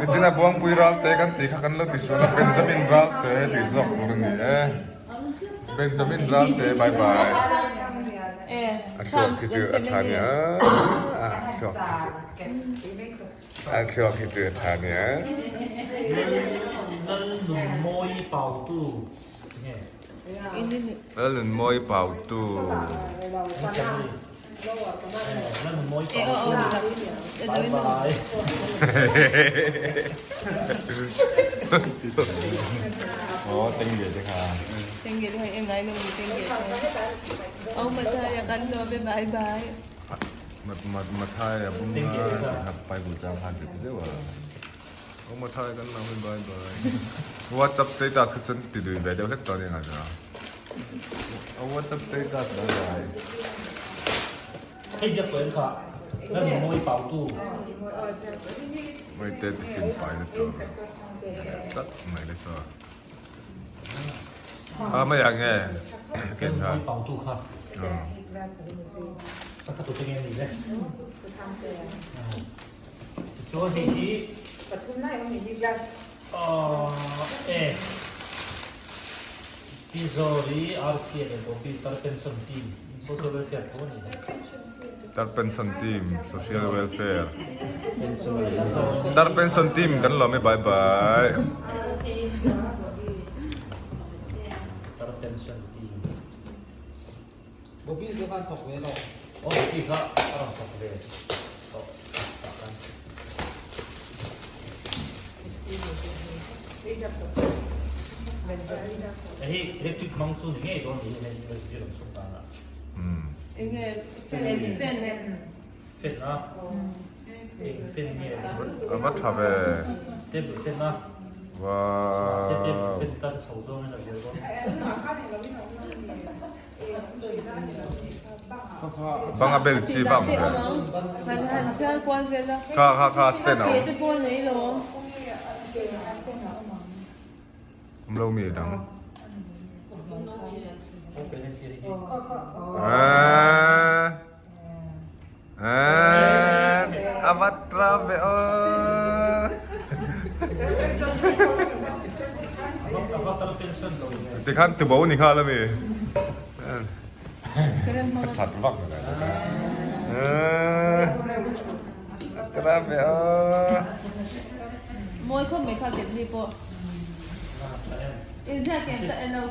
Nichina Buangpui Ralte kan tih kha kan lo ti sual a, Benjamin Ralte tih zawk tur a ni e. Benjamin Ralte bye bye. A thluak khi chu a tha nia. A thluak khi chu. A thluak khi chu a tha nia. Lalnunmawi Pautu nge? Lalnunmawi Pautu. Lalnunmawi Pautu. Bye bye. Aw tengge te kha. Tengge te kha em ngai lo mi tengge te. Aw Mathaya kan lo be bye bye. Mathaya bung a Bible chang khan zep zeuh a. Aw Mathaya kan lo be bye bye. WhatsApp status kha chuan ti dui ve deuh hlek tawh a ni ang a. Aw WhatsApp status bye bye. Hei ziak tawh em kha Lalnunmawi Pautu. Mawite tiffin pai na tur tlat mai le saw. A mai ang nge ken kha. Lalnunmawi Pautu kha. Ka kha tu te nge ni le. Tichuan hei hi. E. Pi Zawri RCA leh Bobby Tar Pension Team Social Welfare tho a ni hi. Tar Pension Team Social Welfare Tar Pension Team kan lawm e bye bye. Tar Pension Team. Bobby chu khan thawk ve lo. Aw Bobby kha a rawn thawk ve tawh tah khan. Hei electric hmang chu ni ngei dawn niin hei USB rawn chhung dan ah. Enge fan fan. Fan a. Eng fan nge. A va tha ve. Table fan a. Wow. Mahse table fan ta se chho zawngin a zir dawn. Bang a bel chi bang ve. Kha kha kha stand a awm. Awm lo mi dang. Eeee eeee a va tra ve aw. Tikhan tubo ni nghal ami. A that vak eeee a tra ve aw. Mawi khawp mai kha Kevli pawh. Inziak em ta en lo.